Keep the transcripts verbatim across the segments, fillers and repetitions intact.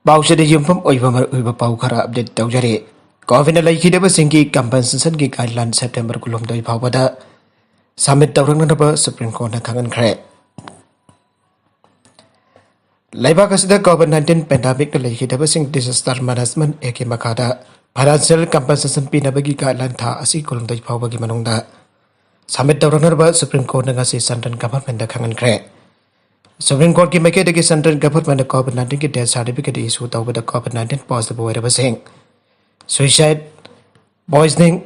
ꯄꯥꯎꯁꯤꯗ ꯌꯨꯝꯐꯝ ꯑꯣꯏꯕ ꯃꯔꯨꯑꯣꯏꯕ ꯄꯥꯎ ꯈꯔ ꯑꯞꯗꯦꯠ ꯇꯧꯖꯔꯤ꯫ ꯀꯣꯚꯤꯗ ꯂꯩꯈꯤꯗꯕꯁꯤꯡꯒꯤ ꯀꯝꯄꯦꯟꯁꯦꯁꯟꯒꯤ ꯒꯥꯏꯗꯂꯥꯏꯟ ꯁꯦꯞꯇꯦꯝꯕꯔ ꯀꯨꯟꯍꯨꯝꯗꯣꯏ ꯐꯥꯎꯕꯗ ꯁꯕꯃꯤꯠ ꯇꯧꯔꯛꯅꯅꯕ ꯁꯨꯄ꯭ꯔꯤꯝ ꯀꯣꯔꯠꯅ ꯈꯪꯍꯟꯈ꯭ꯔꯦ꯫ ꯂꯩꯕꯥꯛ ꯑꯁꯤꯗ ꯀꯣꯚꯤꯗ ꯅꯥꯏꯟꯇꯤꯟ ꯄꯦꯟꯗꯥꯃꯤꯛꯅ ꯂꯩꯈꯤꯗꯕꯁꯤꯡ ꯗꯤꯖꯥꯁꯇꯔ ꯃꯦꯅꯦꯖꯃꯦꯟ ꯑꯦꯛꯀꯤ ꯃꯈꯥꯗ ꯐꯥꯏꯅꯥꯟꯁꯤꯌꯦꯜ ꯀꯝꯄꯦꯟꯁꯦꯁꯟ ꯄꯤꯅꯕꯒꯤ ꯒꯥꯏꯗꯂꯥꯏꯟ ꯊꯥ ꯑꯁꯤ ꯀꯨꯟꯍꯨꯝꯗꯣꯏ ꯐꯥꯎꯕꯒꯤ ꯃꯅꯨꯡꯗ ꯁꯕꯃꯤꯠ ꯇꯧꯔꯛꯅꯅꯕ ꯁꯨꯄ꯭ꯔꯤꯝ ꯀꯣꯔꯠꯅ ꯉꯁꯤ ꯁꯦꯟꯇ꯭ꯔꯦꯜ ꯒꯚꯔꯟꯃꯦꯟꯗ ꯈꯪꯍꯟꯈ꯭ꯔꯦ꯫ ꯁꯨꯄ꯭ꯔꯤꯝ ꯀꯣꯔꯠꯀꯤ ꯃꯥꯏꯀꯩꯗꯒꯤ ꯁꯦꯟꯇ꯭ꯔꯦꯜ ꯒꯚꯔꯟꯃꯦꯟꯠꯅ ꯀꯣꯚꯤꯗ ꯅꯥꯏꯟꯇꯤꯟꯒꯤ ꯗꯦꯊ ꯁꯥꯔꯇꯤꯐꯤꯀꯦꯠ ꯏꯁꯨ ꯇꯧꯕꯗ COVID nineteen positive ꯑꯣꯏꯔꯕꯁꯤꯡ, ꯁꯨꯏꯁꯥꯏꯗ, poisoning,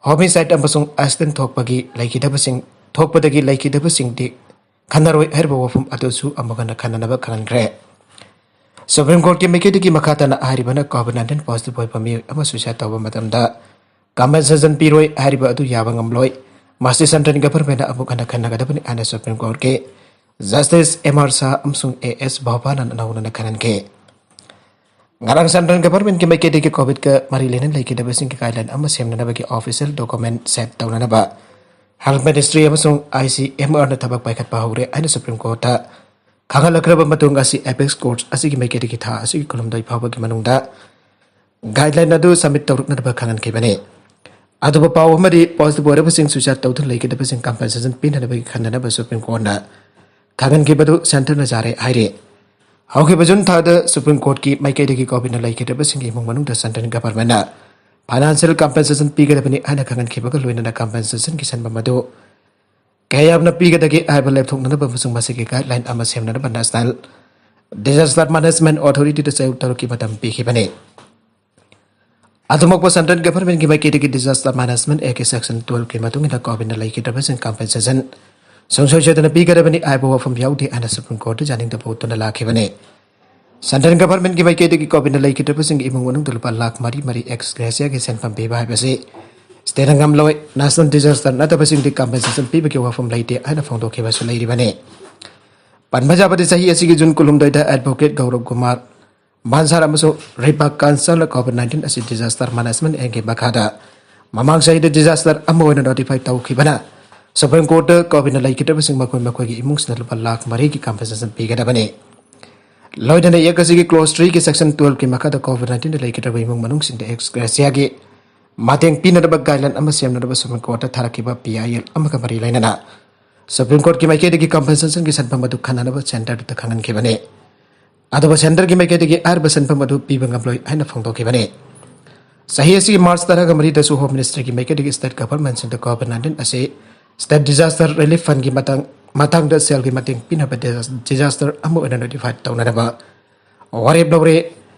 homicide ꯑꯃꯁꯨꯡ ꯑꯦꯛꯁꯤꯗꯦꯟꯠ ꯊꯣꯛꯄꯒꯤ ꯂꯩꯈꯤꯗꯕꯁꯤꯡ, ꯊꯣꯛꯄꯗꯒꯤ ꯂꯩꯈꯤꯗꯕꯁꯤꯡꯗꯤ ꯈꯟꯅꯔꯣꯏ ꯍꯥꯏꯔꯤꯕ ꯋꯥꯐꯝ ꯑꯗꯨꯁꯨ ꯑꯃꯨꯛ ꯍꯟꯅ ꯈꯟꯅꯅꯕ ꯈꯪꯍꯟꯈ꯭ꯔꯦ꯫ ꯁꯨꯄ꯭ꯔꯤꯝ ꯀꯣꯔꯠꯀꯤ ꯃꯥꯏꯀꯩꯗꯒꯤ ꯃꯈꯥ ꯇꯥꯅ ꯍꯥꯏꯔꯤꯕꯅ ꯀꯣꯚꯤꯗ ꯅꯥꯏꯟꯇꯤꯟ ꯄꯣꯖꯤꯇꯤꯚ ꯑꯣꯏꯕ ꯃꯤꯑꯣꯏ ꯑꯃ ꯁꯨꯏꯁꯥꯏꯗ ꯇꯧꯕ ꯃꯇꯝꯗ ꯀꯝꯄꯦꯟꯁꯦꯁꯟ ꯄꯤꯔꯣꯏ ꯍꯥꯏꯔꯤꯕ ꯑꯗꯨ ꯌꯥꯕ ꯉꯝꯂꯣꯏ꯫ ꯃꯁꯤ ꯁꯦꯟꯇ꯭ꯔꯦꯜ ꯒꯚꯔꯟꯃꯦꯟꯠꯅ ꯑꯃꯨꯛ ꯍꯟꯅ ꯈꯟꯅꯒꯗꯕꯅꯤ ꯍꯥꯏꯅ ꯁꯨꯄ꯭ꯔꯤꯝ ꯀꯣꯔꯠꯀꯤ ꯖꯁꯇꯤꯁ ꯑꯦꯝ ꯑꯥꯔ ꯁꯥꯍ ꯑꯃꯁꯨꯡ ꯑꯦ ꯑꯦꯁ ꯚꯣꯄꯥꯅꯟ ꯅꯧꯅꯅ ꯈꯪꯍꯟꯈꯤ꯫ ꯉꯔꯥꯡ ꯁꯦꯟꯇ꯭ꯔꯦꯜ ꯒꯚꯔꯟꯃꯦꯟꯠꯀꯤ ꯃꯥꯏꯀꯩꯗꯒꯤ ꯀꯣꯚꯤꯗꯀ ꯃꯔꯤ ꯂꯩꯅꯅ ꯂꯩꯈꯤꯗꯕꯁꯤꯡꯒꯤ ꯒꯥꯏꯗꯂꯥꯏꯟ ꯑꯃ ꯁꯦꯝꯅꯅꯕꯒꯤ ꯑꯣꯐꯤꯁꯤꯌꯦꯜ ꯗꯣꯀꯨꯃꯦꯟꯠ ꯁꯦꯠ ꯇꯧꯅꯅꯕ ꯍꯦꯜꯊ ꯃꯤꯅꯤꯁꯇ꯭ꯔꯤ ꯑꯃꯁꯨꯡ ꯑꯥꯏ ꯁꯤ ꯑꯦꯝ ꯑꯥꯔꯅ ꯊꯕꯛ ꯄꯥꯏꯈꯠꯄ ꯍꯧꯔꯦ ꯍꯥꯏꯅ ꯁꯨꯄ꯭ꯔꯤꯝ ꯀꯣꯔꯠꯇ ꯈꯪꯍꯜꯂꯛꯈ꯭ꯔꯕ ꯃꯇꯨꯡ ꯑꯁꯤ ꯑꯦꯄꯦꯛꯁ ꯀꯣꯔꯠ ꯑꯁꯤꯒꯤ ꯃꯥꯏꯀꯩꯗꯒꯤ ꯊꯥ ꯑꯁꯤꯒꯤ ꯀꯨꯟꯍꯨꯝꯗꯣꯏ ꯐꯥꯎꯕꯒꯤ ꯃꯅꯨꯡꯗ ꯒꯥꯏꯗꯂꯥꯏꯟ ꯑꯗꯨ ꯁꯕꯃꯤꯠ ꯇꯧꯔꯛꯅꯅꯕ ꯈꯪꯍꯟꯈꯤꯕꯅꯤ꯫ ꯑꯇꯣꯞꯄ ꯄꯥꯎ ꯑꯃꯗꯤ ꯄꯣꯖꯤꯇꯤꯚ ꯑꯣꯏꯔꯕꯁꯤꯡ ꯁꯨꯏꯁꯥꯏꯗ ꯇꯧꯗꯨꯅ ꯂꯩꯒꯗꯕꯁꯤꯡ ꯀꯝꯄꯦꯟꯁꯦꯁꯟ ꯄꯤꯅꯅꯕꯒꯤ ꯈꯟꯅꯅꯕ ꯁꯨꯄ꯭ꯔꯤꯝ ꯀꯣꯔꯠꯅ ꯈꯪꯍꯟꯈꯤꯕꯗꯨ ꯁꯦꯟꯇꯔꯅ ꯌꯥꯔꯦ ꯍꯥꯏꯔꯤ꯫ ꯍꯧꯈꯤꯕ ꯖꯨꯟ ꯊꯥꯗ ꯁꯨꯄ꯭ꯔꯤꯝ ꯀꯣꯔꯠꯀꯤ ꯃꯥꯏꯀꯩꯗꯒꯤ ꯀꯣꯚꯤꯗꯅ ꯂꯩꯈꯤꯗ꯭ꯔꯕꯁꯤꯡꯒꯤ ꯏꯃꯨꯡ ꯃꯅꯨꯡꯗ ꯁꯦꯟꯇ꯭ꯔꯦꯜ ꯒꯚꯔꯟꯃꯦꯟꯠꯅ ꯐꯥꯏꯅꯥꯟꯁꯤꯌꯦꯜ ꯀꯝꯄꯦꯟꯁꯦꯁꯟ ꯄꯤꯒꯗꯕꯅꯤ ꯍꯥꯏꯅ ꯈꯪꯍꯟꯈꯤꯕꯒ ꯂꯣꯏꯅꯅ ꯀꯝꯄꯦꯟꯁꯦꯁꯟꯒꯤ ꯁꯦꯟꯐꯝ ꯑꯗꯨ ꯀꯌꯥ ꯌꯥꯝꯅ ꯄꯤꯒꯗꯒꯦ ꯍꯥꯏꯕ ꯂꯦꯞꯊꯣꯛꯅꯅꯕ ꯑꯃꯁꯨꯡ ꯃꯁꯤꯒꯤ ꯒꯥꯏꯗꯂꯥꯏꯟ ꯑꯃ ꯁꯦꯝꯅꯅꯕ ꯅꯦꯁꯅꯦꯜ ꯗꯤꯖꯥꯁꯇꯔ ꯃꯦꯅꯦꯖꯃꯦꯟꯠ ꯑꯣꯊꯣꯔꯤꯇꯤꯗ ꯆꯌꯣꯜ ꯇꯔꯨꯛꯀꯤ ꯃꯇꯝ ꯄꯤꯈꯤꯕꯅꯤ꯫ ꯑꯗꯨꯃꯛꯄꯨ ꯁꯦꯟꯇ꯭ꯔꯦꯜ ꯒꯚꯔꯟꯃꯦꯟꯠꯀꯤ ꯃꯥꯏꯀꯩꯗꯒꯤ ꯗꯤꯖꯥꯁꯇꯔ ꯃꯦꯅꯦꯖꯃꯦꯟꯠ ꯑꯦꯛꯀꯤ ꯁꯦꯛꯁꯟ ꯇꯨꯋꯦꯜꯐꯀꯤ ꯃꯇꯨꯡ ꯏꯟꯅ ꯀꯣꯚꯤꯗꯅ ꯂꯩꯈꯤꯗ꯭ꯔꯕꯁꯤꯡ ꯀꯝꯄꯦꯟꯁꯦꯁꯟ ꯁꯨꯡꯁꯣꯏ ꯁꯣꯏꯗꯅ ꯄꯤꯒꯗꯕꯅꯤ ꯍꯥꯏꯕ ꯋꯥꯐꯝ ꯌꯥꯎꯗꯦ ꯍꯥꯏꯅ ꯁꯨꯄ꯭ꯔꯤꯝ ꯀꯣꯔꯠꯇ ꯌꯥꯅꯤꯡꯗꯕ ꯎꯠꯇꯨꯅ ꯂꯥꯛꯈꯤꯕꯅꯤ꯫ ꯁꯦꯟꯇ꯭ꯔꯦꯜ ꯒꯚꯔꯟꯃꯦꯟꯠꯀꯤ ꯃꯥꯏꯀꯩꯗꯒꯤ ꯀꯣꯚꯤꯗꯅ ꯂꯩꯈꯤꯗ꯭ꯔꯕꯁꯤꯡꯒꯤ ꯏꯃꯨꯡ ꯃꯅꯨꯡꯗ ꯂꯨꯄꯥ ꯂꯥꯈ ꯃꯔꯤ ꯃꯔꯤ ꯑꯦꯛꯁ ꯒ꯭ꯔꯦꯁꯤꯌꯥꯒꯤ ꯁꯦꯟꯐꯝ ꯄꯤꯕ ꯍꯥꯏꯕꯁꯤ ꯁ꯭ꯇꯦꯠꯅ ꯉꯝꯂꯣꯏ, ꯅꯦꯁꯅꯦꯜ ꯗꯤꯖꯥꯁꯇꯔ ꯅꯠꯇꯕꯁꯤꯡꯗꯤ ꯀꯝꯄꯦꯟꯁꯦꯁꯟ ꯄꯤꯕꯒꯤ ꯋꯥꯐꯝ ꯂꯩꯇꯦ ꯍꯥꯏꯅ ꯐꯣꯡꯗꯣꯛꯈꯤꯕꯁꯨ ꯂꯩꯔꯤꯕꯅꯤ꯫ ꯄꯟꯕ ꯌꯥꯕꯗꯤ ꯆꯍꯤ ꯑꯁꯤꯒꯤ ꯖꯨꯟ ꯀꯨꯟꯍꯨꯝꯗꯣꯏꯗ ꯑꯦꯗꯚꯣꯀꯦꯠ ꯒꯧꯔꯕ ꯀꯨꯃꯥꯔ ꯃꯥꯟꯁꯥꯔ ꯑꯃꯁꯨꯡ ꯔꯤꯄꯥꯛ ꯀꯥꯟꯁꯜꯅ ꯀꯣꯚꯤꯗ ꯅꯥꯏꯟꯇꯤꯟ ꯑꯁꯤ ꯗꯤꯖꯥꯁꯇꯔ ꯃꯦꯅꯦꯖꯃꯦꯟꯠ ꯑꯦꯛꯀꯤ ꯃꯈꯥꯗ ꯃꯃꯥꯡ ꯆꯍꯤꯗ ꯗꯤꯖꯥꯁꯇꯔ ꯑꯃ ꯑꯣꯏꯅ ꯅꯣꯇꯤꯐꯥꯏ ꯇꯧꯈꯤꯕꯅ ꯁꯨꯄ꯭ꯔꯤꯝ ꯀꯣꯔꯠꯇ ꯀꯣꯚꯤꯗꯅ ꯂꯩꯈꯤꯗ꯭ꯔꯕꯁꯤꯡ ꯃꯈꯣꯏ ꯃꯈꯣꯏꯒꯤ ꯏꯃꯨꯡꯁꯤꯡꯗ ꯂꯨꯄꯥ ꯂꯥꯈ ꯃꯔꯤꯒꯤ ꯀꯝꯄꯦꯟꯁꯦꯁꯟ ꯄꯤꯒꯗꯕꯅꯤ꯫ ꯂꯣꯏꯅꯅ ꯑꯦꯛ ꯑꯁꯤꯒꯤ ꯀ꯭ꯂꯣꯁ ꯊ꯭ꯔꯤꯒꯤ ꯁꯦꯛꯁꯟ ꯇꯨꯋꯦꯜꯐꯀꯤ ꯃꯈꯥꯗ ꯀꯣꯚꯤꯗ ꯅꯥꯏꯟꯇꯤꯟꯗ ꯂꯩꯈꯤꯗ꯭ꯔꯕ ꯏꯃꯨꯡ ꯃꯅꯨꯡꯁꯤꯡꯗ ꯑꯦꯛꯁ ꯒ꯭ꯔꯦꯁꯤꯌꯥꯒꯤ ꯃꯇꯦꯡ ꯄꯤꯅꯅꯕ ꯒꯥꯏꯗꯂꯥꯏꯟ ꯑꯃ ꯁꯦꯝꯅꯅꯕ ꯁꯨꯄ꯭ꯔꯤꯝ ꯀꯣꯔꯠꯇ ꯊꯥꯔꯛꯈꯤꯕ ꯄꯤ ꯑꯥꯏ ꯑꯦꯜ ꯑꯃꯒ ꯃꯔꯤ ꯂꯩꯅꯅ ꯁꯨꯄ꯭ꯔꯤꯝ ꯀꯣꯔꯠꯀꯤ ꯃꯥꯏꯀꯩꯗꯒꯤ ꯀꯝꯄꯦꯟꯁꯦꯁꯟꯒꯤ ꯁꯦꯟꯐꯝ ꯑꯗꯨ ꯈꯟꯅꯅꯕ ꯁꯦꯟꯇꯔꯗꯨꯗ ꯈꯪꯍꯟꯈꯤꯕꯅꯤ꯫ ꯑꯗꯨꯕꯨ ꯁꯦꯟꯇꯔꯒꯤ ꯃꯥꯏꯀꯩꯗꯒꯤ ꯑꯍꯥꯏꯕ ꯁꯦꯟꯐꯝ ꯑꯗꯨ ꯄꯤꯕ ꯉꯝꯂꯣꯏ ꯍꯥꯏꯅ ꯐꯣꯡꯗꯣꯛꯈꯤꯕꯅꯤ꯫ ꯆꯍꯤ ꯑꯁꯤꯒꯤ ꯃꯥꯔꯆ ꯇꯔꯥꯒ ꯃꯔꯤꯗꯁꯨ ꯍꯣꯝ ꯃꯤꯅꯤꯁꯇ꯭ꯔꯤꯒꯤ ꯃꯥꯏꯀꯩꯗꯒꯤ ꯁ꯭ꯇꯦꯠ ꯒꯚꯔꯟꯃꯦꯟꯠꯁꯤꯡꯗ ꯀꯣꯚꯤꯗ ꯅꯥꯏꯟꯇꯤꯟ ꯑꯁꯤ ꯁ꯭ꯇꯦꯠ ꯗꯤꯖꯥꯁꯇꯔ ꯔꯤꯂꯤꯐ ꯐꯟꯒꯤ ꯃꯇꯥꯡ ꯃꯇꯥꯡꯗ ꯁꯦꯜꯒꯤ ꯃꯇꯦꯡ ꯄꯤꯅꯕ ꯗꯤꯖꯥꯁꯇꯔ ꯑꯃ ꯑꯣꯏꯅ ꯅꯣꯇꯤꯐꯥꯏ ꯇꯧꯅꯅꯕ ꯋꯥꯔꯦꯞ ꯂꯧꯔꯦ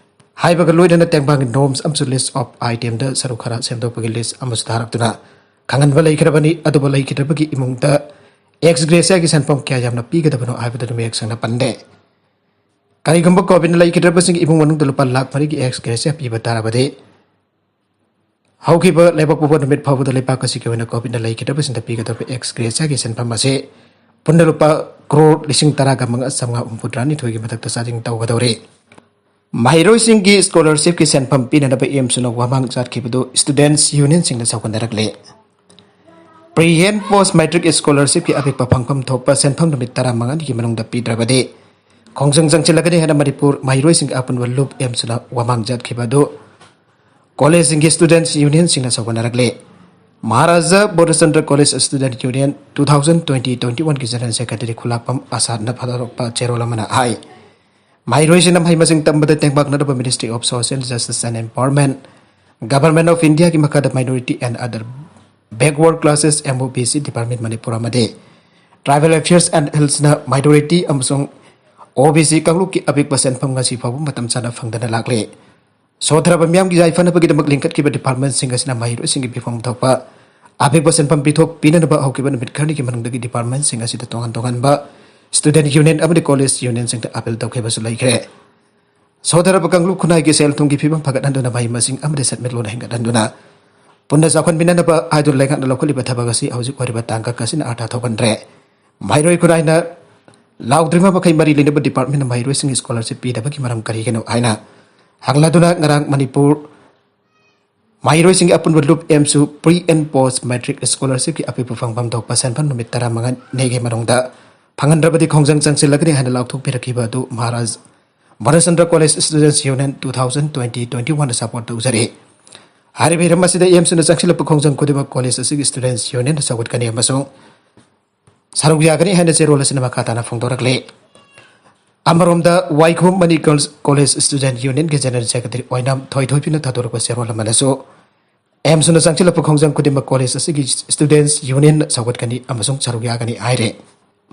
ꯍꯥꯏꯕꯒ ꯂꯣꯏꯅꯅ ꯇꯦꯡꯕꯥꯡꯒꯤ ꯅꯣꯔꯝꯁ ꯑꯃꯁꯨꯡ ꯂꯤꯁ ꯑꯣꯐ ꯑꯥꯏꯇꯦꯝꯗ ꯁꯔꯨꯛ ꯈꯔ ꯁꯦꯝꯗꯣꯛꯄꯒꯤ ꯂꯤꯁ ꯑꯃꯁꯨ ꯊꯥꯔꯛꯇꯨꯅ ꯈꯪꯍꯟꯕ ꯂꯩꯈ꯭ꯔꯕꯅꯤ꯫ ꯑꯗꯨꯕꯨ ꯂꯩꯈꯤꯗ꯭ꯔꯕꯒꯤ ꯏꯃꯨꯡꯗ ꯑꯦꯛꯁ ꯒ꯭ꯔꯦꯁꯤꯌꯥꯒꯤ ꯁꯦꯟꯐꯝ ꯀꯌꯥ ꯌꯥꯝꯅ ꯄꯤꯒꯗꯕꯅꯣ ꯍꯥꯏꯕꯗꯨ ꯃꯌꯦꯛ ꯁꯦꯡꯅ ꯄꯟꯗꯦ꯫ ꯀꯔꯤꯒꯨꯝꯕ ꯀꯣꯚꯤꯗꯅ ꯂꯩꯈꯤꯗ꯭ꯔꯕꯁꯤꯡꯒꯤ ꯏꯃꯨꯡ ꯃꯅꯨꯡꯗ ꯂꯨꯄꯥ ꯂꯥꯈ ꯃꯔꯤꯒꯤ ꯑꯦꯛꯁ ꯒ꯭ꯔꯦꯁꯤꯌꯥ ꯄꯤꯕ ꯇꯥꯔꯕꯗꯤ, ꯍꯧꯈꯤꯕ ꯂꯩꯕꯥꯛꯄꯣꯛꯄ ꯅꯨꯃꯤꯠ ꯐꯥꯎꯕꯗ ꯂꯩꯕꯥꯛ ꯑꯁꯤꯒꯤ ꯑꯣꯏꯅ ꯀꯣꯚꯤꯗꯅ ꯂꯩꯈꯤꯗ꯭ꯔꯕꯁꯤꯡꯗ ꯄꯤꯒꯗꯕ ꯑꯦꯛꯁ ꯒ꯭ꯔꯦꯁꯤꯌꯥꯒꯤ ꯁꯦꯟꯐꯝ ꯑꯁꯤ ꯄꯨꯟꯅ ꯂꯨꯄꯥ ꯀ꯭ꯔꯣꯔ ꯂꯤꯁꯤꯡ ꯇꯔꯥꯒ ꯃꯉꯥ ꯆꯥꯝꯃꯉꯥ ꯍꯨꯝꯐꯨꯇꯔꯥꯅꯤꯊꯣꯏꯒꯤ ꯃꯊꯛꯇ ꯆꯥꯗꯤꯡ ꯇꯧꯒꯗꯧꯔꯤ꯫ ꯃꯍꯩꯔꯣꯏꯁꯤꯡꯒꯤ ꯁ꯭ꯀꯣꯂꯔꯁꯤꯞꯀꯤ ꯁꯦꯟꯐꯝ ꯄꯤꯅꯅꯕ ꯑꯦꯝꯁꯨꯅ ꯋꯥꯃꯥꯡ ꯆꯠꯈꯤꯕꯗꯨ ꯁ꯭ꯇꯨꯗꯦꯟꯠꯁ ꯌꯨꯅꯤꯌꯟꯁꯤꯡꯅ ꯁꯧꯒꯠꯅꯔꯛꯂꯦ꯫ ꯄ꯭ꯔꯤ ꯑꯦꯟ ꯄꯣꯁ ꯃꯦꯇ꯭ꯔꯤꯛ ꯁ꯭ꯀꯣꯂꯔꯁꯤꯞꯀꯤ ꯑꯄꯤꯛꯄ ꯐꯪꯐꯝ ꯊꯣꯛꯄ ꯁꯦꯟꯐꯝ ꯅꯨꯃꯤꯠ ꯇꯔꯥꯃꯉꯥꯅꯤꯒꯤ ꯃꯅꯨꯡꯗ ꯄꯤꯗ꯭ꯔꯕꯗꯤ ꯈꯣꯡꯖꯪ ꯆꯪꯁꯤꯜꯂꯒꯅꯤ ꯍꯥꯏꯅ ꯃꯅꯤꯄꯨꯔ ꯃꯍꯩꯔꯣꯏꯁꯤꯡꯒꯤ ꯑꯄꯨꯟꯕ ꯂꯨꯞ ꯑꯦꯝꯁꯨꯅ ꯋꯥꯃꯥꯡ ꯆꯠꯈꯤꯕ ꯑꯗꯨ ꯀꯣꯂꯦꯖꯁꯤꯡꯒꯤ ꯁ꯭ꯇꯨꯗꯦꯟꯠꯁ ꯌꯨꯅꯤꯌꯟꯁꯤꯡꯅ ꯁꯧꯒꯠꯅꯔꯛꯂꯦ꯫ Maharaja Bodhchandra college student union two thousand twenty twenty ꯋꯥꯟꯒꯤ ꯖꯦꯅꯔꯦꯜ ꯁꯦꯀ꯭ꯔꯦꯇꯔꯤ ꯈꯨꯂꯥꯛꯄꯝ ꯑꯁꯥꯗꯅ ꯐꯣꯡꯗꯣꯔꯛꯄ ꯆꯦꯔꯣꯜ ꯑꯃꯅ ꯍꯥꯏ, ꯃꯍꯩꯔꯣꯏꯁꯤꯡꯅ ꯃꯍꯩ ꯃꯁꯤꯡ ꯇꯝꯕꯗ ꯇꯦꯡꯕꯥꯛꯅꯅꯕ Ministry of Social Justice and Empowerment, Government of Indiaꯒꯤ ꯃꯈꯥꯗ Minority and Other Backward Classes, M O B C Department Manipur ꯑꯃꯗꯤ Tribal Affairs and Hillsꯅ minority ꯑꯃꯁꯨꯡ O B C ꯀꯥꯡꯂꯨꯞꯀꯤ ꯑꯄꯤꯛꯄ ꯁꯦꯟꯐꯝ ꯉꯁꯤ ꯐꯥꯎꯕ ꯃꯇꯝ ꯆꯥꯅ ꯐꯪꯗꯅ ꯂꯥꯛꯂꯤ꯫ ꯁꯣꯊꯔꯕ ꯃꯤꯌꯥꯝꯒꯤ ꯌꯥꯏꯐꯅꯕꯒꯤꯗꯃꯛ ꯂꯤꯡꯈꯠꯈꯤꯕ ꯗꯤꯄꯥꯔꯠꯃꯦꯟꯠꯁꯤꯡ ꯑꯁꯤꯅ ꯃꯍꯩꯔꯣꯏꯁꯤꯡꯒꯤ ꯄꯤꯐꯝ ꯊꯣꯛꯄ ꯑꯄꯤꯛꯄ ꯁꯦꯟꯐꯝ ꯄꯤꯊꯣꯛ ꯄꯤꯅꯅꯕ ꯍꯧꯈꯤꯕ ꯅꯨꯃꯤꯠ ꯈꯔꯅꯤꯒꯤ ꯃꯅꯨꯡꯗꯒꯤ ꯗꯤꯄꯥꯔꯠꯃꯦꯟꯠꯁꯤꯡ ꯑꯁꯤꯗ ꯇꯣꯉꯥꯟ ꯇꯣꯉꯥꯟꯕ ꯁ꯭ꯇꯨꯗꯦꯟꯠ ꯌꯨꯅꯤꯌꯟ ꯑꯃꯗꯤ ꯀꯣꯂꯦꯖ ꯌꯨꯅꯤꯌꯟꯁꯤꯡꯗ ꯑꯄꯤꯜ ꯇꯧꯈꯤꯕꯁꯨ ꯂꯩꯈ꯭ꯔꯦ꯫ ꯁꯣꯊꯔꯕ ꯀꯥꯡꯂꯨꯞ ꯈꯨꯟꯅꯥꯏꯒꯤ ꯁꯦꯜ ꯊꯨꯝꯒꯤ ꯐꯤꯕꯝ ꯐꯒꯠꯍꯟꯗꯨꯅ ꯃꯍꯩ ꯃꯁꯤꯡ ꯑꯃꯗꯤ ꯁꯦꯟꯃꯤꯠꯂꯣꯟ ꯍꯦꯟꯒꯠꯍꯟꯗꯨꯅ ꯄꯨꯟꯅ ꯆꯥꯎꯈꯠꯃꯤꯟꯅꯅꯕ ꯍꯥꯏꯗꯨꯅ ꯂꯩꯉꯥꯛꯅ ꯂꯧꯈꯠꯂꯤꯕ ꯊꯕꯛ ꯑꯁꯤ ꯍꯧꯖꯤꯛ ꯑꯣꯏꯔꯤꯕ ꯇꯥꯡꯀꯛ ꯑꯁꯤꯅ ꯑꯥꯔꯊ ꯊꯣꯛꯍꯟꯗ꯭ꯔꯦ꯫ ꯃꯍꯩꯔꯣꯏ ꯈꯨꯟꯅꯥꯏꯅ ꯂꯥꯎꯗ꯭ꯔꯤꯕ ꯃꯈꯩ ꯃꯔꯤ ꯂꯩꯅꯕ ꯗꯤꯄꯥꯔꯠꯃꯦꯟꯠꯅ ꯃꯍꯩꯔꯣꯏꯁꯤꯡꯒꯤ ꯁ꯭ꯀꯣꯂꯔꯁꯤꯞ ꯄꯤꯗꯕꯒꯤ ꯃꯔꯝ ꯀꯔꯤꯒꯤꯅꯣ ꯍꯥꯏꯅ ꯍꯪꯂꯗꯨꯅ ꯉꯔꯥꯡ ꯃꯅꯤꯄꯨꯔ ꯃꯍꯩꯔꯣꯏꯁꯤꯡꯒꯤ ꯑꯄꯨꯟꯕ ꯂꯨꯞ ꯑꯦꯝꯁꯨ ꯄ꯭ꯔꯤ ꯑꯦꯟ ꯄꯣꯁ ꯃꯦꯇ꯭ꯔꯤꯛ ꯁ꯭ꯀꯣꯂꯔꯁꯤꯞꯀꯤ ꯑꯄꯤꯛꯄ ꯐꯪꯐꯝ ꯊꯣꯛꯄ ꯁꯦꯟꯐꯝ ꯅꯨꯃꯤꯠ ꯇꯔꯥꯃꯉꯥꯅꯤꯒꯤ ꯃꯅꯨꯡꯗ ꯐꯪꯍꯟꯗ꯭ꯔꯕꯗꯤ ꯈꯣꯡꯖꯪ ꯆꯪꯁꯤꯜꯂꯒꯅꯤ ꯍꯥꯏꯅ ꯂꯥꯎꯊꯣꯛꯄꯤꯔꯛꯈꯤꯕ ꯑꯗꯨ Maharaj Bodhchandra college students union two thousand twenty twenty ꯋꯥꯟꯗ ꯁꯄꯣꯔꯠ ꯇꯧꯖꯔꯤ꯫ ꯍꯥꯏꯔꯤꯕ ꯍꯤꯔꯝ ꯑꯁꯤꯗ ꯑꯦꯝꯁꯅ ꯆꯪꯁꯤꯜꯂꯛꯄ ꯈꯣꯡꯖꯪ ꯈꯨꯗꯤꯡꯃꯛ ꯀꯣꯂꯦꯖ ꯑꯁꯤꯒꯤ ꯁ꯭ꯇꯨꯗꯦꯟꯠꯁ ꯌꯨꯅꯤꯌꯟꯅ ꯁꯧꯒꯠꯀꯅꯤ ꯑꯃꯁꯨꯡ ꯁꯔꯨꯛ ꯌꯥꯒꯅꯤ ꯍꯥꯏꯅ ꯆꯦꯔꯣꯜ ꯑꯁꯤꯅ ꯃꯈꯥ ꯇꯥꯅ ꯐꯣꯡꯗꯣꯔꯛꯂꯤ꯫ ꯑꯃꯔꯣꯝꯗ, Waikhom Mani girls college student ꯌꯨꯅꯤꯌꯟꯒꯤ ꯖꯦꯅꯔꯦꯜ ꯁꯦꯀ꯭ꯔꯦꯇꯔꯤ ꯑꯣꯏꯅ ꯊꯣꯏꯊꯣꯏꯕꯤꯅ ꯊꯥꯗꯣꯔꯛꯄ ꯆꯦꯔꯣꯜ ꯑꯃꯅꯁꯨ ꯑꯦꯝꯁꯅ ꯆꯪꯁꯤꯜꯂꯛꯄ ꯈꯣꯡꯖꯪ ꯈꯨꯗꯤꯡꯃꯛ ꯀꯣꯂꯦꯖ ꯑꯁꯤꯒꯤ ꯁ꯭ꯇꯨꯗꯦꯟꯠꯁ ꯌꯨꯅꯤꯌꯟ ꯁꯧꯒꯠꯀꯅꯤ ꯑꯃꯁꯨꯡ ꯁꯔꯨꯛ ꯌꯥꯒꯅꯤ ꯍꯥꯏꯔꯦ꯫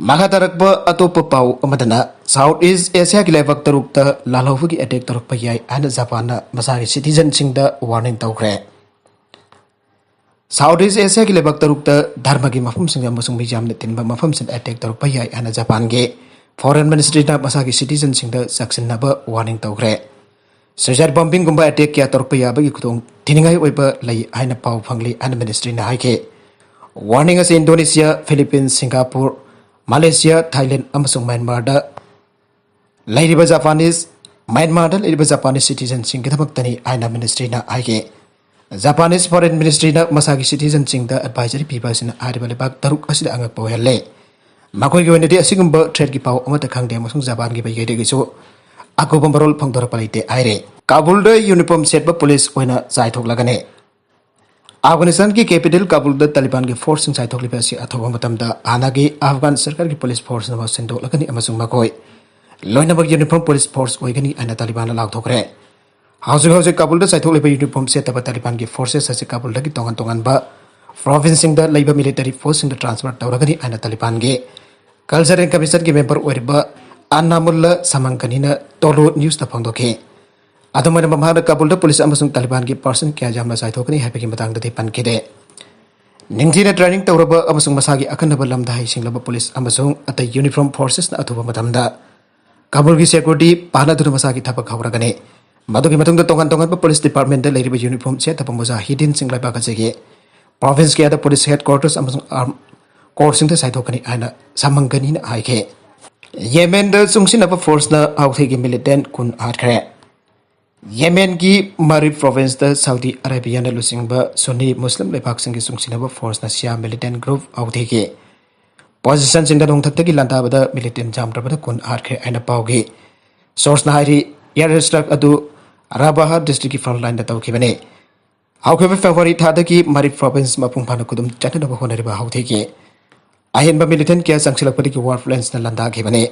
ꯃꯈꯥ ꯇꯥꯔꯛꯄ ꯑꯇꯣꯞꯄ ꯄꯥꯎ ꯑꯃꯗꯅ, ꯁꯥꯎꯠ ꯏꯁ ꯑꯦꯁꯤꯌꯥꯒꯤ ꯂꯩꯕꯥꯛ ꯇꯔꯨꯛꯇ ꯂꯥꯜꯍꯧꯕꯒꯤ ꯑꯦꯇꯦꯛ ꯇꯧꯔꯛꯄ ꯌꯥꯏ ꯍꯥꯏꯅ ꯖꯄꯥꯟꯅ ꯃꯁꯥꯒꯤ ꯁꯤꯇꯤꯖꯟꯁꯤꯡꯗ ꯋꯥꯔꯅꯤꯡ ꯇꯧꯈ꯭ꯔꯦ꯫ ꯁꯥꯎꯠ ꯏꯁ ꯑꯦꯁꯤꯌꯥꯒꯤ ꯂꯩꯕꯥꯛ ꯇꯔꯨꯛꯇ ꯙꯔꯃꯒꯤ ꯃꯐꯝꯁꯤꯡ ꯑꯃꯁꯨꯡ ꯃꯤꯌꯥꯝꯅ ꯇꯤꯟꯕ ꯃꯐꯝꯁꯤꯡꯗ ꯑꯦꯇꯦꯛ ꯇꯧꯔꯛꯄ ꯌꯥꯏ ꯍꯥꯏꯅ ꯖꯄꯥꯟꯒꯤ ꯐꯣꯔꯦꯟ ꯃꯤꯅꯤꯁꯇ꯭ꯔꯤꯅ ꯃꯁꯥꯒꯤ ꯁꯤꯇꯤꯖꯟꯁꯤꯡꯗ ꯆꯦꯛꯁꯤꯟꯅꯕ ꯋꯥꯔꯅꯤꯡ ꯇꯧꯈ꯭ꯔꯦ꯫ ꯁꯨꯏꯁꯥꯏꯠ ꯕꯣꯝꯕꯤꯡꯒꯨꯝꯕ ꯑꯦꯇꯦꯛ ꯀꯌꯥ ꯇꯧꯔꯛꯄ ꯌꯥꯕꯒꯤ ꯈꯨꯗꯣꯡ ꯊꯤꯅꯤꯡꯉꯥꯏ ꯑꯣꯏꯕ ꯂꯩ ꯍꯥꯏꯅ ꯄꯥꯎ ꯐꯪꯂꯤ ꯍꯥꯏꯅ ꯃꯤꯅꯤꯁꯇ꯭ꯔꯤꯅ ꯍꯥꯏꯈꯤ꯫ ꯋꯥꯔꯅꯤꯡ ꯑꯁꯤ Indonesia, Philippines, Singapore, Malaysia, Thailand ꯑꯃꯁꯨꯡ ꯃ꯭ꯌꯥꯟꯃꯥꯔꯗ ꯂꯩꯔꯤꯕ ꯖꯄꯥꯅꯤꯁ, ꯃ꯭ꯌꯥꯟꯃꯥꯔꯗ ꯂꯩꯔꯤꯕ ꯖꯄꯥꯅꯤꯁ ꯁꯤꯇꯤꯖꯟꯁꯤꯡꯒꯤꯗꯃꯛꯇꯅꯤ ꯍꯥꯏꯅ ꯃꯤꯅꯤꯁꯇ꯭ꯔꯤꯅ ꯍꯥꯏꯈꯤ꯫ ꯖꯄꯥꯅꯤꯁ ꯐꯣꯔꯦꯟ ꯃꯤꯅꯤꯁꯇ꯭ꯔꯤꯅ ꯃꯁꯥꯒꯤ ꯁꯤꯇꯤꯖꯟꯁꯤꯡꯗ ꯑꯦꯗꯚꯥꯏꯖꯔꯤ ꯄꯤꯕ ꯑꯁꯤꯅ ꯍꯥꯏꯔꯤꯕ ꯂꯩꯕꯥꯛ ꯇꯔꯨꯛ ꯑꯁꯤꯗ ꯑꯉꯛꯄ ꯑꯣꯏꯍꯜꯂꯦ꯫ ꯃꯈꯣꯏꯒꯤ ꯑꯣꯏꯅꯗꯤ ꯑꯁꯤꯒꯨꯝꯕ ꯊ꯭ꯔꯦꯠꯀꯤ ꯄꯥꯎ ꯑꯃꯠꯇ ꯈꯪꯗꯦ ꯑꯃꯁꯨꯡ ꯖꯄꯥꯟꯒꯤ ꯃꯥꯏꯀꯩꯗꯒꯤꯁꯨ ꯑꯀꯨꯞꯄ ꯃꯔꯣꯜ ꯐꯣꯡꯗꯣꯔꯛꯄ ꯂꯩꯇꯦ ꯍꯥꯏꯔꯦ꯫ ꯀꯥꯕꯨꯜꯗ ꯌꯨꯅꯤꯐꯣꯔꯝ ꯁꯦꯠꯄ ꯄꯨꯂꯤꯁ ꯑꯣꯏꯅ ꯆꯥꯏꯊꯣꯛꯂꯒꯅꯤ꯫ ꯑꯐꯒꯥꯅꯤꯁꯇꯥꯟꯒꯤ ꯀꯦꯄꯤꯇꯦꯜ ꯀꯥꯕꯨꯜꯗ ꯇꯥꯂꯤꯕꯥꯟꯒꯤ ꯐꯣꯔꯁꯁꯤꯡ ꯆꯥꯏꯊꯣꯛꯂꯤꯕ ꯑꯁꯤ ꯑꯊꯨꯕ ꯃꯇꯝꯗ ꯍꯥꯟꯅꯒꯤ ꯑꯐꯒꯥꯟ ꯁꯔꯀꯥꯔꯒꯤ ꯄꯨꯂꯤꯁ ꯐꯣꯔꯁꯅ ꯃꯍꯨꯠ ꯁꯤꯟꯗꯣꯛꯂꯒꯅꯤ ꯑꯃꯁꯨꯡ ꯃꯈꯣꯏ ꯂꯣꯏꯅꯃꯛ ꯌꯨꯅꯤꯐꯣꯔꯝ ꯄꯨꯂꯤꯁ ꯐꯣꯔꯁ ꯑꯣꯏꯒꯅꯤ ꯍꯥꯏꯅ ꯇꯥꯂꯤꯕꯥꯟꯅ ꯂꯥꯎꯊꯣꯛꯈ꯭ꯔꯦ꯫ ꯍꯧꯖꯤꯛ ꯍꯧꯖꯤꯛ ꯀꯥꯕꯨꯜꯗ ꯆꯥꯏꯊꯣꯛꯂꯤꯕ ꯌꯨꯅꯤꯐꯣꯔꯝ ꯁꯦꯠꯇꯕ ꯇꯥꯂꯤꯕꯥꯟꯒꯤ ꯐꯣꯔꯁꯦꯁ ꯑꯁꯤ ꯀꯥꯕꯨꯜꯗꯒꯤ ꯇꯣꯉꯥꯟ ꯇꯣꯉꯥꯟꯕ ꯄ꯭ꯔꯣꯚꯤꯟꯁꯁꯤꯡꯗ ꯂꯩꯕ ꯃꯤꯂꯤꯇꯔꯤ ꯐꯣꯔꯁꯁꯤꯡꯗ ꯇ꯭ꯔꯥꯟꯁꯐꯔ ꯇꯧꯔꯒꯅꯤ ꯍꯥꯏꯅ ꯇꯥꯂꯤꯕꯥꯟꯒꯤ ꯀꯜꯆꯔꯦꯜ ꯀꯃꯤꯁꯟꯒꯤ ꯃꯦꯝꯕꯔ ꯑꯣꯏꯔꯤꯕ ꯑꯅꯥꯃꯨꯜꯂꯥ ꯁꯃꯥꯡꯒꯅꯤꯅ ꯇꯣꯂꯣ ꯅ꯭ꯌꯨꯁꯇ ꯐꯣꯡꯗꯣꯛꯈꯤ꯫ ꯑꯗꯨꯝ ꯑꯣꯏꯅꯃꯛ ꯃꯍꯥꯛꯅ ꯀꯥꯕꯨꯜꯗ ꯄꯨꯂꯤꯁ ꯑꯃꯁꯨꯡ ꯇꯥꯂꯤꯕꯥꯟꯒꯤ ꯄꯥꯔꯁꯟ ꯀꯌꯥ ꯌꯥꯝꯅ ꯆꯥꯏꯊꯣꯛꯀꯅꯤ ꯍꯥꯏꯕꯒꯤ ꯃꯇꯥꯡꯗꯗꯤ ꯄꯟꯈꯤꯗꯦ꯫ ꯅꯤꯡꯊꯤꯅ ꯇ꯭ꯔꯦꯅꯤꯡ ꯇꯧꯔꯕ ꯑꯃꯁꯨꯡ ꯃꯁꯥꯒꯤ ꯑꯀꯟꯅꯕ ꯂꯝꯗ ꯍꯩꯁꯤꯡꯂꯕ ꯄꯨꯂꯤꯁ ꯑꯃꯁꯨꯡ ꯑꯇꯩ ꯌꯨꯅꯤꯐꯣꯔꯝ ꯐꯣꯔꯁꯦꯁꯅ ꯑꯊꯨꯕ ꯃꯇꯝꯗ ꯀꯥꯕꯨꯜꯒꯤ ꯁꯦꯀ꯭ꯌꯨꯔꯤꯇꯤ ꯄꯥꯟꯅꯗꯨꯅ ꯃꯁꯥꯒꯤ ꯊꯕꯛ ꯍꯧꯔꯒꯅꯤ꯫ ꯃꯗꯨꯒꯤ ꯃꯇꯨꯡꯗ ꯇꯣꯉꯥꯟ ꯇꯣꯉꯥꯟꯕ ꯄꯨꯂꯤꯁ ꯗꯤꯄꯥꯔꯠꯃꯦꯟꯇ ꯂꯩꯔꯤꯕ ꯌꯨꯅꯤꯐꯣꯔꯝ ꯁꯦꯠꯇꯕ ꯃꯨꯖꯥꯍꯤꯗꯤꯟꯁꯤꯡ ꯂꯩꯕꯥꯛ ꯑꯁꯤꯒꯤ ꯄ꯭ꯔꯣꯚꯤꯟꯁ ꯀꯌꯥꯗ ꯄꯨꯂꯤꯁ ꯍꯦꯗꯀ꯭ꯋꯥꯔꯇꯔꯁ ꯑꯃꯁꯨꯡ ꯑꯥꯔꯝ ꯀꯣꯔꯠꯁꯤꯡꯗ ꯆꯥꯏꯊꯣꯛꯀꯅꯤ ꯍꯥꯏꯅ ꯁꯃꯪꯒꯅꯤꯅ ꯍꯥꯏꯈꯤ꯫ ꯌꯦꯃꯦꯟꯗ ꯆꯨꯡꯁꯤꯟꯅꯕ ꯐꯣꯔꯁꯅ ꯍꯥꯎꯊꯤꯒꯤ ꯃꯤꯂꯤꯇꯦꯟ ꯀꯨꯟ ꯍꯥꯠꯈ꯭ꯔꯦ꯫ ꯌꯦꯃꯦꯟꯒꯤ ꯃꯥꯔꯤꯕ ꯄ꯭ꯔꯣꯚꯤꯟꯁꯇ ꯁꯥꯎꯗꯤ ꯑꯔꯦꯕꯤꯌꯥꯅ ꯂꯨꯆꯤꯡꯕ ꯁꯨꯟꯅꯤ ꯃꯨꯁꯂꯤꯝ ꯂꯩꯕꯥꯛꯁꯤꯡꯒꯤ ꯆꯨꯡꯁꯤꯟꯅꯕ ꯐꯣꯔꯁꯅ ꯁꯤꯌꯥ ꯃꯤꯂꯤꯇꯦꯟ ꯒ꯭ꯔꯨꯞ ꯍꯥꯎꯊꯤꯒꯤ ꯄꯣꯖꯤꯁꯟꯁꯤꯡꯗ ꯅꯣꯡꯊꯛꯇꯒꯤ ꯂꯥꯟꯗꯥꯕꯗ ꯃꯤꯂꯤꯇꯦꯟ ꯌꯥꯝꯗ꯭ꯔꯕꯗ ꯀꯨꯟ ꯍꯥꯠꯈ꯭ꯔꯦ ꯍꯥꯏꯅ ꯄꯥꯎꯒꯤ ꯁꯣꯔꯁꯅ ꯍꯥꯏꯔꯤ, ꯑꯦꯌꯔ ꯁ꯭ꯇ꯭ꯔꯥꯏꯛ ꯑꯗꯨ ꯔꯥꯕꯥꯍ ꯗꯤꯁꯇ꯭ꯔꯤꯛꯀꯤ ꯐ꯭ꯔꯟꯠ ꯂꯥꯏꯟꯗ ꯇꯧꯈꯤꯕꯅꯤ꯫ ꯍꯧꯈꯤꯕ ꯐꯦꯕ꯭ꯔꯨꯋꯥꯔꯤ ꯊꯥꯗꯒꯤ ꯃꯥꯔꯤꯞ ꯄ꯭ꯔꯣꯚꯤꯟꯁ ꯃꯄꯨꯡ ꯐꯥꯅ ꯈꯨꯗꯨꯝ ꯆꯟꯅꯅꯕ ꯍꯣꯠꯅꯔꯤꯕ ꯍꯧꯊꯤꯒꯤ ꯑꯍꯦꯟꯕ ꯃꯤꯂꯤꯇꯦꯟ ꯀꯌꯥ ꯆꯪꯁꯤꯜꯂꯛꯄꯗꯒꯤ ꯋꯥꯔ ꯐ꯭ꯂꯦꯟꯁꯅ ꯂꯥꯟꯗꯥꯈꯤꯕꯅꯤ꯫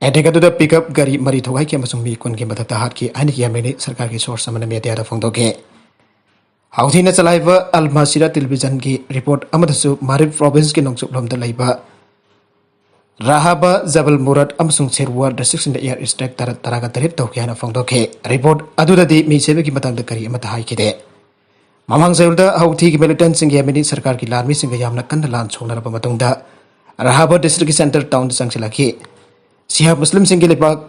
ꯑꯦꯇꯦꯛ ꯑꯗꯨꯗ ꯄꯤꯛꯑꯞ ꯒꯥꯔꯤ ꯃꯔꯤ ꯊꯨꯒꯥꯏꯈꯤ ꯑꯃꯁꯨꯡ ꯃꯤ ꯀꯨꯟꯒꯤ ꯃꯊꯛꯇ ꯍꯥꯠꯈꯤ ꯍꯥꯏꯅ ꯌꯦꯃꯦꯅꯤ ꯁꯔꯀꯥꯔꯒꯤ ꯁꯣꯔꯁ ꯑꯃꯅ ꯃꯦꯗꯤꯌꯥꯗ ꯐꯣꯡꯗꯣꯛꯈꯤ꯫ ꯍꯧꯊꯤꯅ ꯆꯂꯥꯏꯕ ꯑꯜ ꯃꯁꯤꯔꯥ ꯇꯦꯂꯤꯚꯤꯖꯟꯒꯤ ꯔꯤꯄꯣꯔꯠ ꯑꯃꯗꯁꯨ ꯃꯥꯔꯤꯞ ꯄ꯭ꯔꯣꯚꯤꯟꯁꯀꯤ ꯅꯣꯡꯆꯨꯞꯂꯣꯝꯗ ꯂꯩꯕ ꯔꯥꯍꯥꯕ, ꯖꯕꯜ ꯃꯨꯔꯥꯠ ꯑꯃꯁꯨꯡ ꯁꯦꯔꯋꯥꯔ ꯗꯤꯁꯇ꯭ꯔꯤꯛꯁꯤꯡꯗ ꯑꯦꯌꯔ ꯁ꯭ꯇ꯭ꯔꯥꯏꯛ ꯇꯔꯥ, ꯇꯔꯥꯒ ꯇꯔꯦꯠ ꯇꯧꯈꯤ ꯍꯥꯏꯅ ꯐꯣꯡꯗꯣꯛꯈꯤ꯫ ꯔꯤꯄꯣꯔꯠ ꯑꯗꯨꯗꯗꯤ ꯃꯤ ꯁꯤꯕꯒꯤ ꯃꯇꯥꯡꯗ ꯀꯔꯤ ꯑꯃꯠꯇ ꯍꯥꯏꯈꯤꯗꯦ꯫ ꯃꯃꯥꯡ ꯆꯌꯣꯜꯗ ꯍꯧꯊꯤꯒꯤ ꯃꯤꯂꯤꯇꯦꯟꯠꯁꯤꯡꯒ ꯌꯦꯃꯦꯅꯤ ꯁꯔꯀꯥꯔꯒꯤ ꯂꯥꯟꯃꯤꯁꯤꯡꯒ ꯌꯥꯝꯅ ꯀꯟꯅ ꯂꯥꯟ ꯁꯣꯛꯅꯔꯕ ꯃꯇꯨꯡꯗ ꯔꯥꯍꯥꯕ ꯗꯤꯁꯇ꯭ꯔꯤꯛꯀꯤ ꯁꯦꯟꯇꯔ ꯇꯥꯎꯟꯗ ꯆꯪꯁꯤꯜꯂꯛꯈꯤ꯫ ꯁꯤꯌꯥ ꯃꯨꯁꯂꯤꯝꯁꯤꯡꯒꯤ ꯂꯩꯕꯥꯛ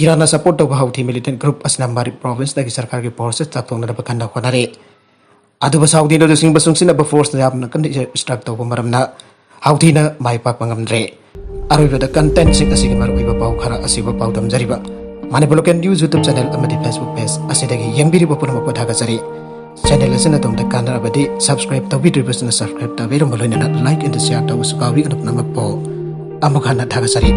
ꯏꯔꯥꯟꯅ ꯁꯄꯣꯔꯠ ꯇꯧꯕ ꯍꯧꯊꯤ ꯃꯤꯂꯤꯇꯦꯟꯠ ꯒ꯭ꯔꯨꯞ ꯑꯁꯤꯅ ꯃꯥꯔꯤꯞ ꯄ꯭ꯔꯣꯚꯤꯟꯁꯇꯒꯤ ꯁꯔꯀꯥꯔꯒꯤ ꯐꯣꯔꯁꯦꯁ ꯂꯥꯞꯊꯣꯛꯅꯅꯕ ꯀꯟꯅ ꯍꯣꯠꯅꯔꯤ꯫ ꯑꯗꯨꯕꯨ ꯁꯥꯎꯗꯤꯅ ꯂꯨꯆꯤꯡꯕ ꯆꯨꯡꯁꯤꯟꯅꯕ ꯐꯣꯔꯁꯅ ꯌꯥꯝꯅ ꯀꯟꯅ ꯁ꯭ꯇ꯭ꯔꯥꯏꯛ ꯇꯧꯕ ꯃꯔꯝꯅ ꯍꯥꯎꯊꯤꯅ ꯃꯥꯏ ꯄꯥꯛꯄ ꯉꯝꯗ꯭ꯔꯦ꯫ ꯑꯔꯣꯏꯕꯗ ꯀꯟꯇꯦꯟꯠꯁꯤꯡ ꯑꯁꯤꯒꯤ ꯃꯔꯨꯑꯣꯏꯕ ꯄꯥꯎ ꯈꯔ ꯑꯁꯤꯕꯨ ꯄꯥꯎ ꯇꯝꯖꯔꯤꯕ Manipur local news YouTube channel ꯑꯃꯗꯤ Facebook ꯄꯦꯖ ꯑꯁꯤꯗꯒꯤ ꯌꯦꯡꯕꯤꯔꯤꯕ ꯄꯨꯝꯅꯃꯛꯄꯨ ꯊꯥꯒꯠꯆꯔꯤ꯫ ꯆꯦꯅꯦꯜ ꯑꯁꯤꯅ ꯑꯗꯣꯝꯗ ꯀꯥꯟꯅꯔꯕꯗꯤ ꯁꯕꯁꯀ꯭ꯔꯥꯏꯕ ꯇꯧꯕꯤꯗ꯭ꯔꯤꯕꯁꯤꯡꯅ ꯁꯕꯁꯀ꯭ꯔꯥꯏꯕ ꯇꯧꯕꯤꯔꯝꯕ ꯂꯣꯏꯅꯅ ꯂꯥꯏꯛ ꯑꯦꯟ ꯁꯤꯌꯥꯔ ꯇꯧꯕꯁꯨ ꯀꯥꯎꯕꯤꯒꯅꯨ ꯄꯨꯝꯅꯃꯛꯄꯨ꯫ ꯑꯃꯨꯛ ꯍꯟꯅ ꯊꯥꯒꯠꯆꯔꯤ꯫